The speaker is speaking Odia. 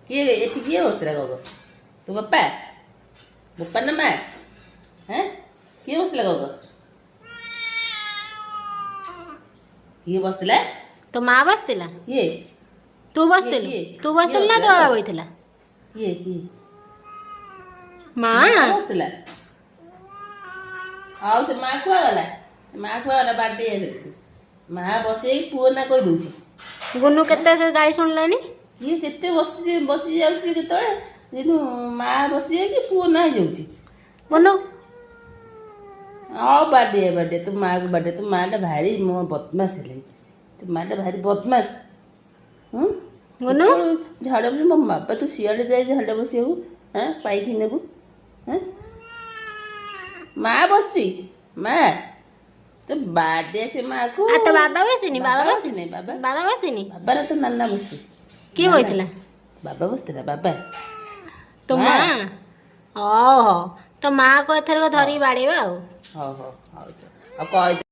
କିଏ ଏଠି କିଏ ବସିଥିଲା ଗଗ? ତୋ ବାପା? ବୋପା ନା ମା? ହେଁ, କିଏ ବସିଥିଲା ଗଗ? କିଏ ବସିଥିଲା? ତୋ ମା ବସିଥିଲା? କିଏ? ତୁ ବସିଥିଲୁ? କିଏ? ତୁ ବସିଥିଲୁ ନା କିଏ ତୋ ବାବା ବସିଥିଲା? ବସିଥିଲା? କିଏ କିଏ? ମା। ମା ବସିଥିଲା। ଆଉ ସେ ମା କୁଆଗଲା? ମା କୁଆଗଲା? ବାଡେଇ ଯାଇଥିଲା। ମା ବସେଇ ପୁଅ ନା କହିଦଉଛି। ଗୁନୁ କେତେ ଗାଳି ଶୁଣିଲାନି। ଇଏ କେତେ ବସି ବସି ଯାଉଛି, କେତେବେଳେ କିନ୍ତୁ ମା ବସିଯାଇକି ପୁଅ ନା ହେଇଯାଉଛି। ଗୁନୁ। ଆଉ ବାଡିଆ ବାଡିଆ, ତୋ ମାଆକୁ ବାଡିଆ। ତୋ ମାଆଟା ଭାରି ମୋ ବଦମାସ ହେଲେଣି। ତୋ ମାଆଟା ଭାରି ବଦମାସ। ହୁଁ। ଗୁନୁ। କେତେବେଳେ ଝାଡ଼ା ବସି ମୋ ବାପା, ତୁ ସିଆଡ଼େ ଯାଇ ଝାଡ଼ା ବସିବାକୁ, ହାଁ, ପାଇଖି ନେବୁ? ହାଁ, ମା ବସି ମା ତ ବାଡିଆ ସେ ମାଆକୁ। ଆଉ ତୋ ବାବା ବସିନି? ବାବା ବସିନି? ବସିନି ବାବା। ବାବା ବସିନି? ବାବାର ତ ନାନା ବସିଛି। କିଏ ବସିଥିଲା? ବାବା ବସିଥିଲା, ବାବା। ତୋ ମା। ହଉ ହଉ, ତୋ ମାଆକୁ ଏଥରକ ଧରିକି ବାଡେଇବା ଆଉ। ହଉ ହଉ ହଉ, ଆଉ କହି।